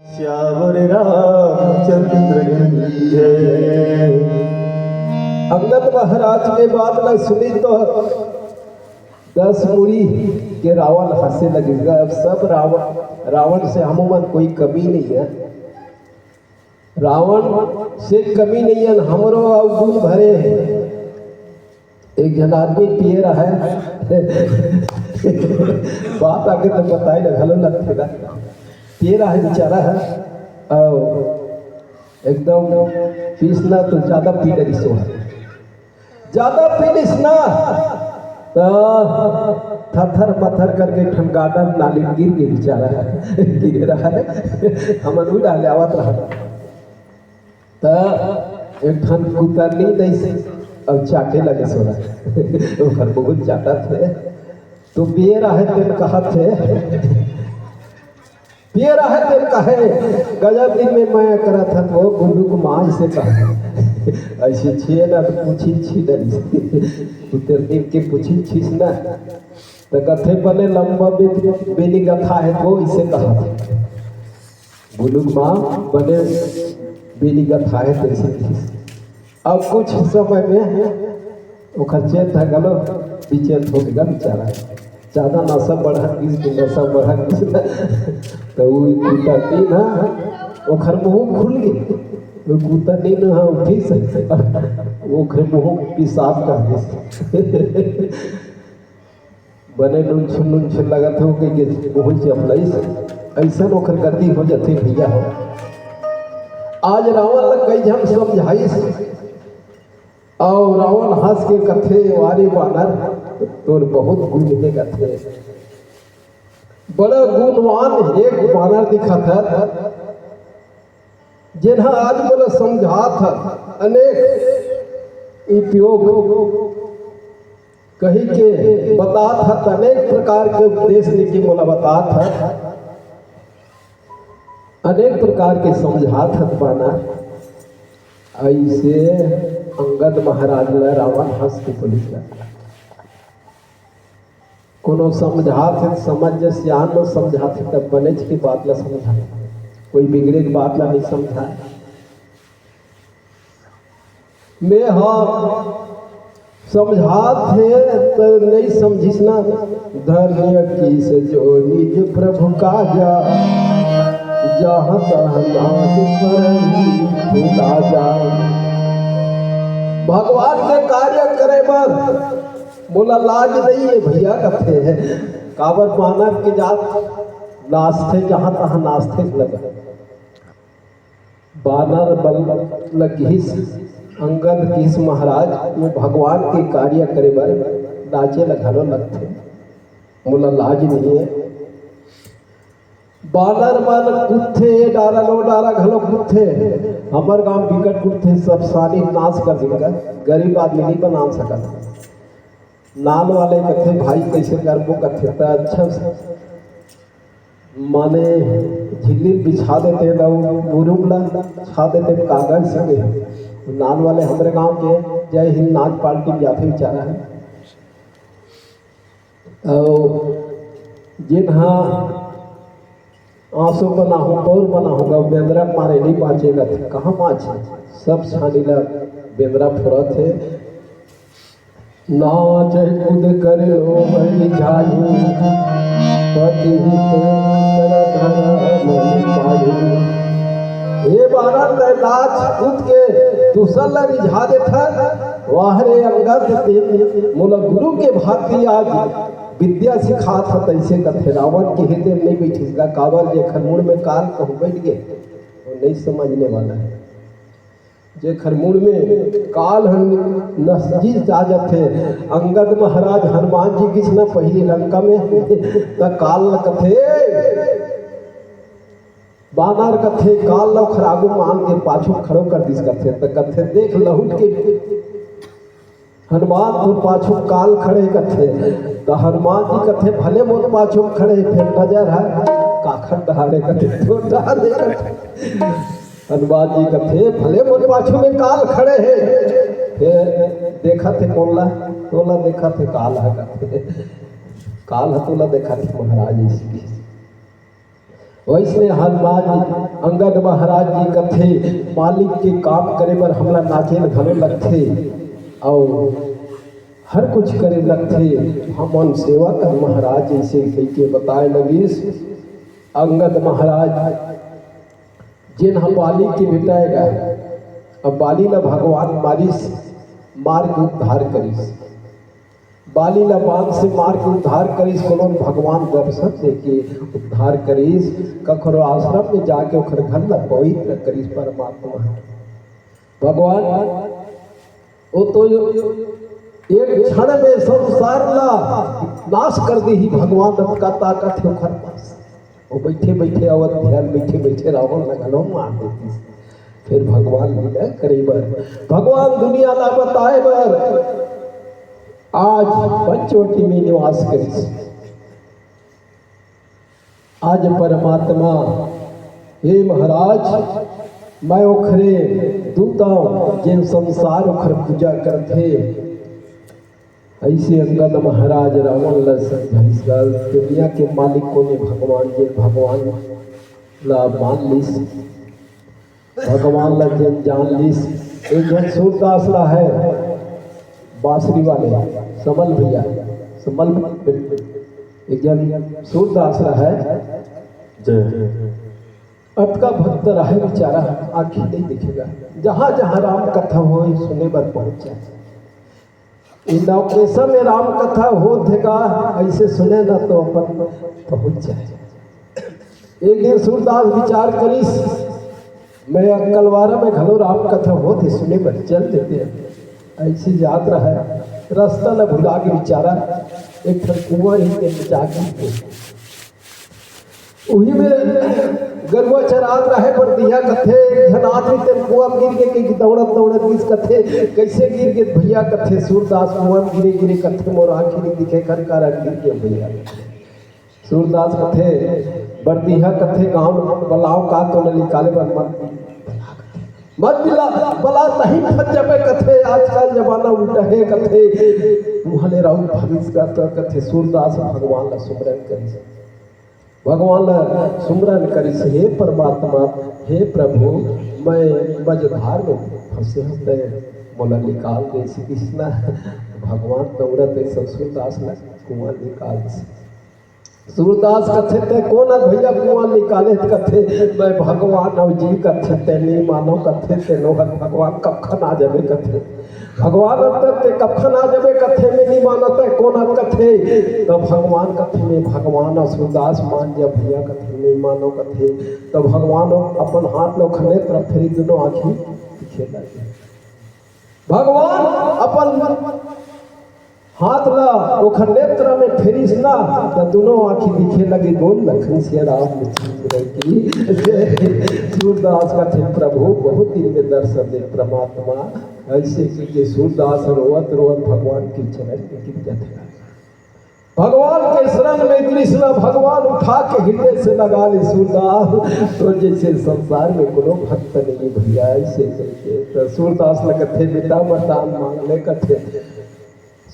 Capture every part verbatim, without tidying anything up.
सियावर रामचंद्र की जय। अंगद महाराज के बात ला सुनी तो दस मुड़ी के रावण हंसे लगे। अब सब रावण, रावण से हमू मन कोई कमी नहीं है, रावण से कमी नहीं है, हमरो अवगुण भरे हैं। एक झन आदमी पिए रहय, बात आगे तो बताए ल घलो लगथे ना। पिए रहय बेचारा ह, अउ एकदम पीस ना तो ज्यादा पी डरिस ओ ह। ज्यादा पी लिस ना, त थथर मथर करके एक ठन गार्डन नाली म गिर गे बेचारा ह। गिरे रहय, हमन उही डाहर ले आवत रहन। त एक ठन कुतरनी दइस, अउ चाटे लगे सोला। ओकर बहुत चाटत हे। तो पिए रहय तेन कहत हे, पिए रहय तेन कहे, "गजब दिन में मया करत हस वो गुल्लू के माँ," अइसे कहे। अइसे छे ना तो पूछी छी डरिस। कुतरनी के पूछी छीस ना, त कथे, "बने लंबा बे-, बेनी गथा हे वो," अइसे कहत हे। गुल्लू के माँ बने बेनी गथा हे तइसे कहिस। अब कुछ समय में ओकर चेत ह घलो विचेत हो गे बेचारा। ज्यादा नशा बढ़त गिस, कि नशा बढ़त गिस, त उ कुतरनी ह ओकर मुंह खुल गे। उ कुतरनी ह उठिस, ओकर मुंह पेशाब कर दिस। बने नुनछुन नुनछुन लगत हे, कहिके मुंह चपलाइस। अइसन ओकर गति हो जथे भइया हो। आज रावण ल कई झन समझाइस, अउ रावण हंस के कथे, "वारे बानर, तोर बहुत गुन हे," कथे। "बड़ा गुनवान एक बानर दिखत हस, जेन ह आज मोला समझात हस, अनेक उपयोग कहिके बतात हस, अनेक प्रकार के उपदेश देके मोला बतात हस, अनेक प्रकार के समझात हस बानर।" अइसे अंगद महाराज ल रावण हंस के बोलिस गा। कोनो समझात हे, समझ जे सियान मन समझाथे, तब बनेच के बात ल समझाय। कोई बिगड़े के बात ल नइ समझाय। में ह समझात हे त नइ समझिस ना। धन्य किस जो निज प्रभु काजा, जहाँ तहाँ नाज परही फुलाजा। भगवान के कार्य करे बर मोला लाज नइ हे भइया कथे। काबर बानर के जात नाचथे, जहाँ तहाँ नाचथे लगा। बानर बल लगिस, अंगद किस महाराज, में भगवान के कार्य करे बर नाचे ल घलो लगथे। मोला लाज नइ हे। बानर मन कूदथे, डारा लो डारा घलो कूदथे। हमर गांव बिकट कूदथे, सब सानी नाच कर दिन का, गरीब आदमी नइ बना सकत। नाल वाले कथे, "भाई, कइसे करबो?" कथे, "त अच्छा से, माने, झिल्ली बिछा देते, त वो मुरुम ला छा देते कागज से।" नाल वाले हमरे गांव के जय हिंद नाच पार्टी में जाथे बेचारा ह। अउ जेन हा आंसू बनाहूं, पौर बनाहूं गा, बेंदरा मारे नइ बांचे गा, कहां बांचे? सब छानी ला बेंदरा फोरत हे। नाचहि कूद कर लोभहि झाहि, पति हित कर धरम पाहि। हे बानर, तैं नाच कूद के दूसर ला रिझा देथस। वाह रे अंगद, तें मोला गुरु के भांति आज विद्या सिखात हस, तइसे कथे। रावण के हृदय में नइ बइठिस गा, काबर जेखर मुड़ में काल कहूं बइठ गे, वो नइ समझने वाला हे। जेखर मुड़ में काल ह नसगी जा जथे। अंगद महाराज हनुमान जी गिस ना पहिली लंका में, त काल ल कथे, बानर कथे, काल ल ओखर आगू म आन के पाछू खड़ो कर दिस कथे, त कथे, "देख लहुट के हनुमान तोर पाछू काल खड़े," कथे। त हनुमान जी कथे, "भले मोर पाछू खड़े," फेर नजर ह काखर डहारे कथे, "तोर डहारे," कथे। हनुमान जी कथे, "भले मोर पाछू में काल खड़े हे," फेर देखत हे कोन ला, तोला देखत हे काल ह, कथे, "काल ह तोला देखत हे महाराज," अइसे कहिस। वइसने हनुमान अंगद महाराज जी कथे, मालिक के काम करे बर हमला नाचे ल घलो लगथे, अउ हर कुछ करे लगथे। हमन सेवा कर महाराज, जइसे कहिके बताए लगिस अंगद महाराज, जेन ह बाली के बेटा हे गा, अब बाली ल भगवान मारिस, मार के उद्धार करिस। बाली ल बांध से मार के उद्धार करिस, कोनो भगवान दर्शन देके उद्धार करिस, कखरो आश्रम में जाके ओखर घर ल पवित्र करिस परमात्मा। भगवान, वो तो एक क्षण में संसार ला नाश कर देही भगवान, अतका ताकत हे ओखर पास। वो बैठे बैठे अवध ध्यान, बैठे बैठे रावण ल घलो मार देतिस। फिर भगवान लीला करे बर, भगवान दुनिया ला बताए बर आज पंचवटी में निवास करिस। आज परमात्मा, हे महाराज, मैं ओखरे दूत अंव, जेन संसार ओखर पूजा करथे। अइसे अंगद महाराज रावण ल समझाइस, दुनिया के मालिक कोन हे? भगवान। जेन भगवान ला मान लिस, भगवान ला जेन जान लिस। एक झन सूरदास ला हे, बांसुरी वाले, समल भैया, समल, एक झन सूरदास ला हे। जय। अतका भक्त रहे बेचारा, आँखी नहीं देखे गा, जहाँ जहाँ राम कथा होय सुने बर पहुँच जाय। ए नवकेसा में राम कथा होत हे गा, अइसे सुने न तो अपन पहुँच जाय। एक दिन सूरदास विचार करिस, मैं अक्कलवारा में घलो राम कथा होत हे, सुने बर चल देते हैं। अइसे जात रहे, रस्ता ल भुला के बेचारा एक ठन कुआं हे, तेन में जाके उही में गरुवा चरात रहे, बरदिहा कथे, एक झन आदमी तेन कुआं में गिर गे, कि दौड़त दौड़त गिस कथे, कइसे गिर गे भैया? कथे सूरदास कुआं में गिरे गिरे कथे मोर आँखी नहीं दिखे, खर कारण गिर गे भैया। सूरदास कथे, बरदिहा कथे गाँव बलाव का तो न निकाले बर मत, मत बिला, बला तहीं फंस जबे कथे, आजकल जमाना उल्टा हे कथे। उहाँ ले राउत भागिस गा त कथे सूरदास भगवान ला सुमरन करिस। भगवान ला सुमरन करिस, हे परमात्मा, हे प्रभु, मैं मझधार में फंसे हंव, तैं मोला निकाल दे सिकिस ना। भगवान दौड़त हे सूरदास ला कुआं निकाल दे। सूरदास कथे, "तैं कोन हस भैया कुआं निकाले?" कथे, "मैं भगवान हंव जी।" कथे, "तैं नहीं मानो," कथे, "तैं नोहर भगवान कब खन आ जाबे?" कथे, "भगवान अब तक तैं कब खन आ जाबे?" कथे, "मैं नहीं मानो।" "तैं कोन हस?" कथे, तो भगवान कथे, "मैं भगवान हंव।" सूरदास, "मान जा भैया," कथे, "नहीं मानो," कथे, तो भगवान अपन हाथ ला ओखर नेत्र फेरिस, दूनों आँखी दिखे लगे। भगवान अपन हाथ ला ओखर नेत्र में फेरिस ना, त दूनों आँखी दिखे लगे। बोल लखन सिया राम लक्ष्मण की जय। सूरदास कथे, "प्रभु बहुत दिन में दर्शन दे परमात्मा।" अइसे कहिके सूरदास रोवत रोवत भगवान के चरण में गिर जाथे। भगवान के शरण में गिरिस ना, भगवान उठा के हृदय से लगा ले सूरदास, तो जइसे संसार में कोनो भक्त नहीं भैया, अइसे कहिके। तो सूरदास ला कथे, "बेटा वरदान मांग ले," कथे।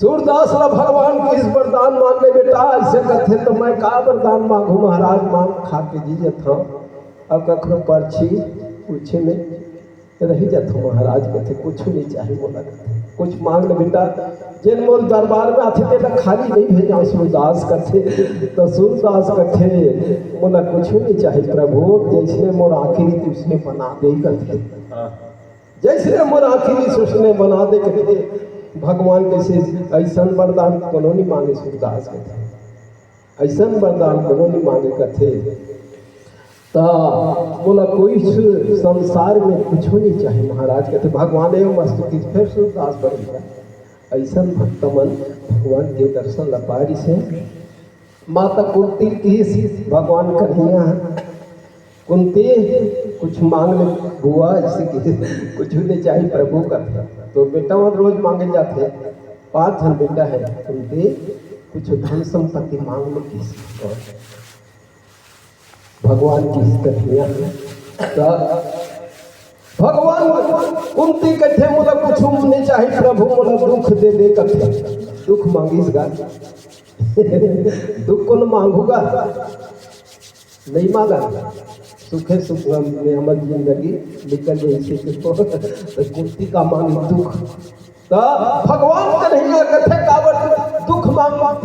सूरदास ला भगवान कहिस, "वरदान मांग ले बेटा," अइसे कथे, "तो मैं का वरदान मांगहूं महाराज, मांग खा के जी जथंव, अब कखरो परछी पूछे में रहि जथंव महाराज," कथे, "कुछू नहीं चाही मोला," कथे, "कुछ मांग ले बेटा, जेन मोर दरबार में आथे तेला खाली नहीं भेजंव," सूरदास कथे। तो सूरदास कथे, "मोला कुछू नहीं चाही प्रभु, जइसने मोर आँखी रहिस तइसने बना दे," कथे। जइसने मोर आँखी रहिस ओइसने बना दे कथे। भगवान कहिस, "अइसन वरदान कोनो नहीं मांगे सूरदास," कथे, "अइसन वरदान कोनो नहीं मांगे," कथे, "त मोला कोई सु-, संसार में कुछू नहीं चाही महाराज," कथे। भगवान एवं अस्तु कहिस, फिर सूरदास बन गया। अइसन भक्त मन भगवान के दर्शन ला पारिस हे। माता कुंती कहिस, "भगवान कन्हैया, कुंती, कुछ मांग ले बुआ," अइसे कहिस, "कुछू नहीं चाही प्रभु," कथे। तो बेटा मन रोज मांगे जाथे, पांच झन बेटा हे, "कुंती, कुछ धन संपत्ति मांग ले," कहिस। भगवान कहिस कन्हैया, त भगवान कुंती कथे, "मोला कुछू नहीं चाही प्रभु, मोला दुख दे दे," कथे। दुख मांगिस गा। दुख कोन मांगहू गा? नहीं मांगा, सुखे सुख में हमर जिंदगी निकल जाए, इसे के तो, तो कुंती का मांग दुख। तो भगवान कन्हैया कथे काबर दुख मांग,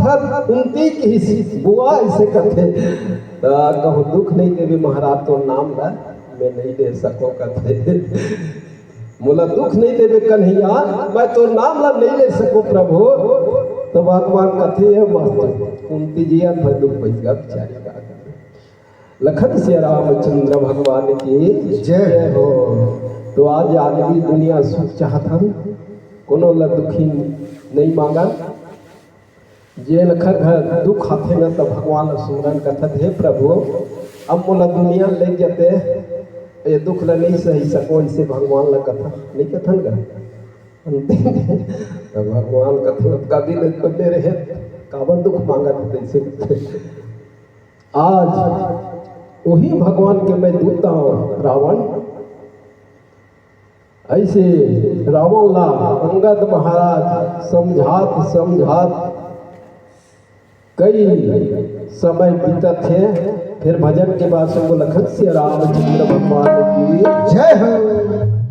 कुंती की बुआ इसे कथे। तो कहूँ दुख नहीं देवे महाराज, तो नाम ला मैं नहीं ले सको कथे। मोला दुख नहीं देवे कन्हैया, मैं तो नाम ला नहीं ले सको प्रभु। तो भगवान कथे, "हे मास्टर, कुंती जी यार, मैं दुख पैसा बेचारी का।" लखन सिया रामचंद्र भगवान की जय हो। तो आज आदमी दुनिया सुख चाहत हन, कोनो ला दुखी नहीं मांगन। जे लखन घर दुख आथे न, तो भगवान ला सुमरन कथत, "हे प्रभु, अब मोला दुनिया ले जते, ये दुख ला नहीं सही सको," इसे भगवान ला कथा नहीं कथन गा। तो भगवान कथे, "ओतका दिन बने रहे, काबर दुख मांगत हे तैसे?" आज वही भगवान के मैं दूत हूँ, रावण। ऐसे रावण ला अंगद महाराज समझात समझात कई समय बीतत हे। फिर भजन के बाद सुन लखन सिया रामचंद्र भगवान की जय हो।